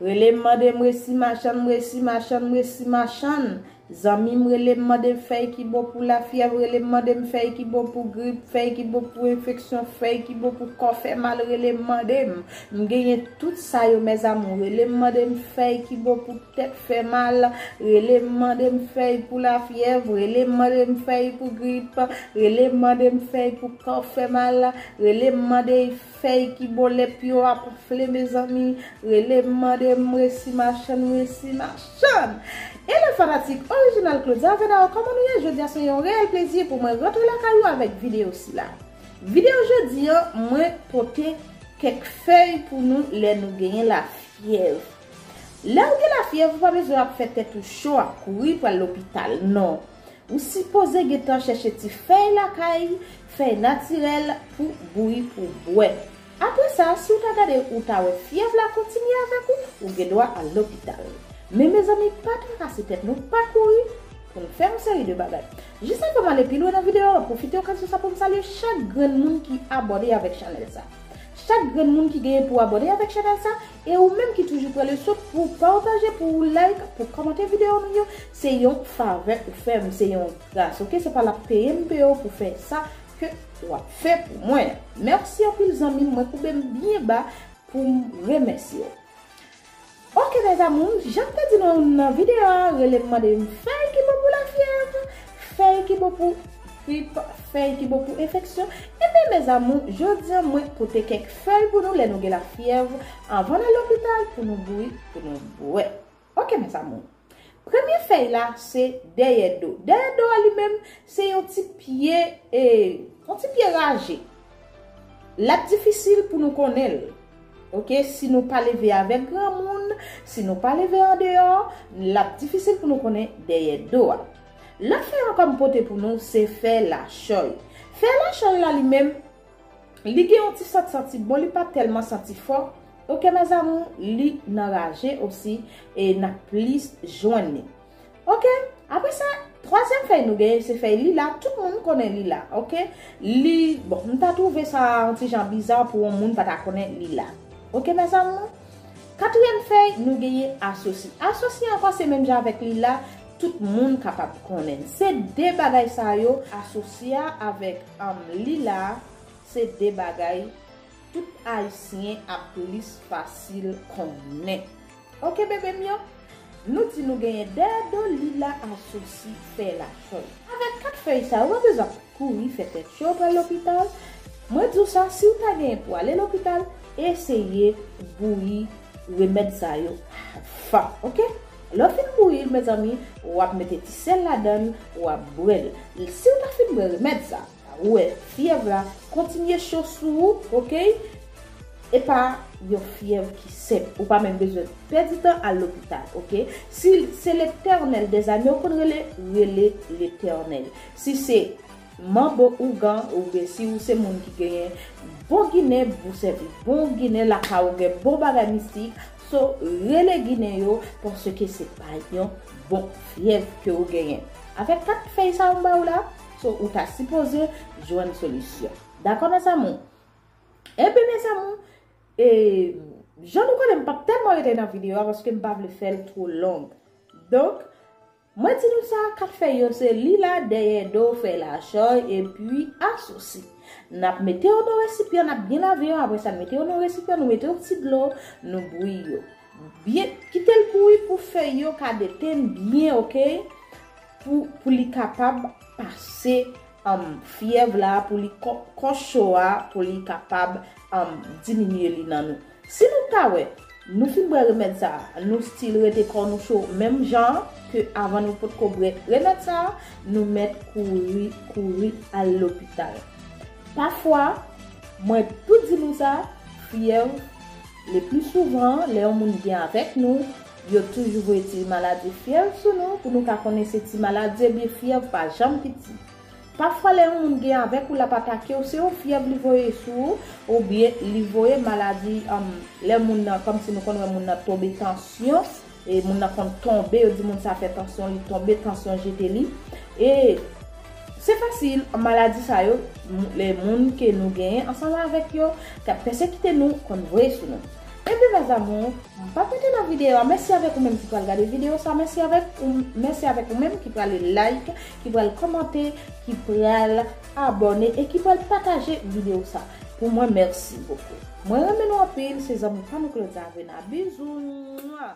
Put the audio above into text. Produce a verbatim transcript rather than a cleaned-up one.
Rele m mande m resi machann, m resi machann, m resi machann. Zanmi m rele m mande m fèy ki bon pou lafyèv, rele m mande m fèy ki bon pou grip, fèy ki bon pou enfeksyon, fèy ki bon pou kò fè mal, rele m mande m. M genyen tout sa yo, mes amours. Rele m mande m fèy ki bon pou tèt fè mal, rele m mande m fèy pou lafyèv, rele m mande m fèy pou grip, rele m mande m fèy pou kò fè mal, rele m mande fèy ki bon lè pye w ap anfle, mezanmi, rele m mande m resi machann, m resi machann. Hello fanatik orijinal Claudia Venaro, kòman nou ye? Jodi a se yon reyèl plezi pou mwen rantre lakay ou avèk videyo sila. Videyo jodi a, mwen pote kèk fèy pou nou lè nou genyen lafyèv. Lè w gen lafyèv, ou pa bezwen ap fè tèt ou cho ap kouri pral lopital, non. Ou sipoze gentan chèche ti fèy lakay, fèy natirèl pou bouyi pou bwè. Apre sa, si w ta gade ou ta wè fyèv la kontinye avèk ou, ou gen dwa al lopital. Men mezanmi, pa trakase tèt nou, pa kouri pou n fè yon seri de bagay. Jis anvan m ale pi lwen nan videyo a, m ap pwofite okazyon sa pou m salye chak grenn moun ki abòne avèk chanèl sa. Chak grenn moun ki genyen pou abòne avèk chanèl sa, e ou menm ki toujou pran leson pou pataje, pou like, pou kòmante videyo nou yo, se yon favè ou fè m, se yon gras, oke? Se pa l ap peye m peye w pou fè sa ke w ap fè pou mwen. Mèsi anpil zanmi m, mwen koube m byen ba pou m remèsye w. Oke mes amours, jan m te di nou nan videyo a, rele m mande m fèy ki bon pou lafyèv, fèy ki bon pou grip, fèy ki bon pou enfeksyon. Ebyen mes amours, jodi a mwen pote kèk fèy pou nou lè nou gen lafyèv, anvan n al lopital pou nou bouyi, pou nou bwè. Oke mes amours. Premye fèy la se dèyè do. Dèyè do a li menm se yon ti pye, e, yon ti pye raje. L ap difisil pou nou konnen l. Oke, si nou pa leve avèk granmoun, si nou pa leve andeyò, l ap difisil pou nou konnen dèyè do a. Lòt fèy ankò m pote pou nou se fè lachòy. Fè lachòy la li menm, li gen yon ti sant santi bon, li pa tèlman santi fò. Oke mes amours, li nan raje osi e n ap plis jwenn li. Oke, apre sa, twazyèm fèy nou genyen se fèy lila, tout moun konnen lila, oke? Li, bon, m ta twouve sa yon ti jan biza pou yon moun pa ta konnen lila. Oke mes amours? Katriyèm fèy nou genyen asosi. Asosi ankò se menm jan avèk lila, tout moun kapab konnen l. Se de bagay sa yo, asosi a avèk, um, lila, se de bagay tout ayisyen ap plis fasil konnen. Oke bebe m yo, nou di nou genyen dèyè do, lila, asosi, fè lachòy. Avèk kat fèy sa yo, ou pa bezwen ap kouri fè tèt cho pral lopital. Mwen di w sa, si w ta genyen pou ale lopital, eseye bouyi remèd sa yo avan, oke? Lè w fin bouyi l, mezanmi, w ap mete ti sèl ladan l, w ap bwè l. Si w ta fin bwè remèd sa, ou wè fyèv la kontinye cho sou ou, oke? E pa yon fyèv ki senp. Ou pa menm bezwen pèdi tan al lopital, oke? Si se Letènèl dèzame w konn rele, rele Letènèl. Si se manbo, ougan, oubyen si ou se moun ki genyen bon ginen, ou sèvi bon ginen, lakay ou gen bon bagay mistik, so, rele ginen yo, paske se pa yon bon fyèv ke ou genyen. Avèk kat fèy sa yo m ba ou la, so, ou ta sipoze jwenn solisyon. Dakò, mes amours? Ebyen, mes amours, e, jan nou konnen, m p ap tèlman rete nan videyo a, paske m pa vle fè l twò long. Donk, mwen di nou sa, kat fèy yo se lila, dèyè do, fèy lachòy, epi asosi. N ap mete yo nan resipyan, n ap byen lave yo, apre sa, n mete yo nan resipyan, nou mete yon ti dlo, nou bouyi yo. Byen, kite l bouyi pou fèy yo ka detenn byen, oke? Pou, pou li kapab pase, um, fyèv la, pou li kò, kò cho a, pou li kapab, um, diminye li nan nou. Si nou ta wè, nou fin bwè remèd sa a, nou still rete kò nou cho menm jan ke avan nou potko bwè remèd sa a, nou mèt kouri, kouri al lopital. Pafwa, mwen tou di nou sa, fyèv, le pli souvan, lè yon moun gen avèk nou, yo toujou voye ti maladi fyèv sou nou, pou nou ka konnen se ti maladi, ebyen fyèv pa janm piti. Pafwa, lè yon moun gen avèk ou, l ap atake w, se yon fyèv li voye sou ou, oubyen li voye maladi, um, lè moun nan, kòmsi nou konn wè moun nan tonbe tansyon, e moun nan konn tonbe, yo di moun sa fè tansyon li tonbe, tansyon jete li. E se fasil, maladi sa yo, m-, lè moun ke nou genyen ansanm avèk yo, k ap pèsekite nou, konn voye sou nou. Ebyen, mes amours, m p ap rete nan videyo a. Mèsi avèk ou menm ki pral gade videyo sa. Mèsi avèk ou, mèsi avèk ou menm ki pral like, ki pral kòmante, ki pral abòne e ki pral pataje videyo sa. Pou mwen, mèsi bokou. Mwen renmen nou anpil, se zanmi pa nou Claudia Avena. Bizou. Mwa.